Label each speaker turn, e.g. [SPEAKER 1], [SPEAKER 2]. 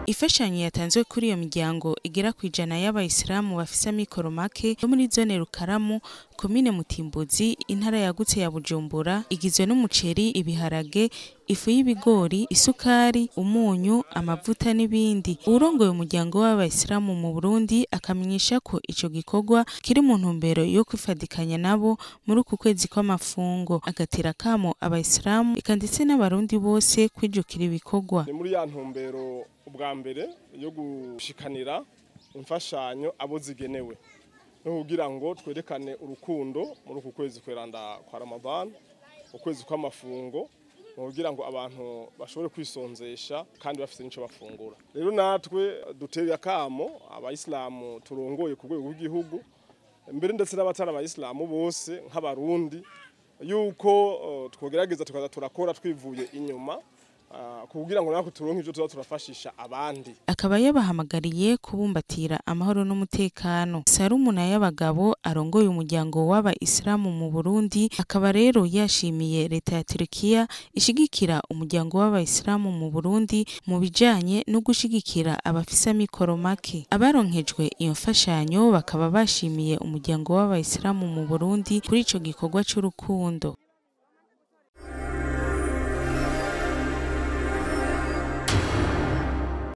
[SPEAKER 1] Imfashanyo yatanzwe kuri iyo miryango igera kw'ijana y'abayisilamu bafise amikoro make yo muri zone Rukaramu, komine Mutimbuzi, intara yagutse ya Bujumbura, igizwe n'umuceri, ibiharage, ifu y'ibigori, isukari, umunyu, amavuta n'ibindi. Uwurongoye umuryango w'abayisilamu mu Burundi akamenyesha ko ico gikorwa kiri mu ntumbero yo kwifadikanya nabo muri uku kwezi kw'amafungo, agatera akamo abayisilamu eka ndetse n'abarundi bose kwijukira ibikorwa.
[SPEAKER 2] Ni muri ya ntumbero ubwa mbere yo gushikanira imfashanyo abo zigenewe, no kugira ngo twerekane urukundo muri uku kwezi kweranda kwa Ramadan, ukwezi kw'amafungo, kugira ngo abantu bashobore kwisonzesha kandi bafite n'ico bafungura. Rero natwe duteye akamo abayisilamu turongoye ku rwego rw'igihugu, mbere ndetse n'abatari abayisilamu bose nk'abarundi, yuko twogerageza tukaza turakora twivuye inyuma, kugira ngo natwe turonke ivyo tuza turafashisha abandi.
[SPEAKER 1] Akaba yabahamagariye kubumbatira amahoro n'umutekano. Sarumuna y'abagabo arongoye umuryango w'abayisilamu mu Burundi akaba rero yashimiye leta ya Turkiya ishigikira umuryango w'abayisilamu mu Burundi mu bijanye no gushigikira abafise amikoro make. Abaronkejwe iyo mfashanyo bakaba bashimiye umuryango w'abayisilamu mu Burundi kuri ico gikorwa c'urukundo.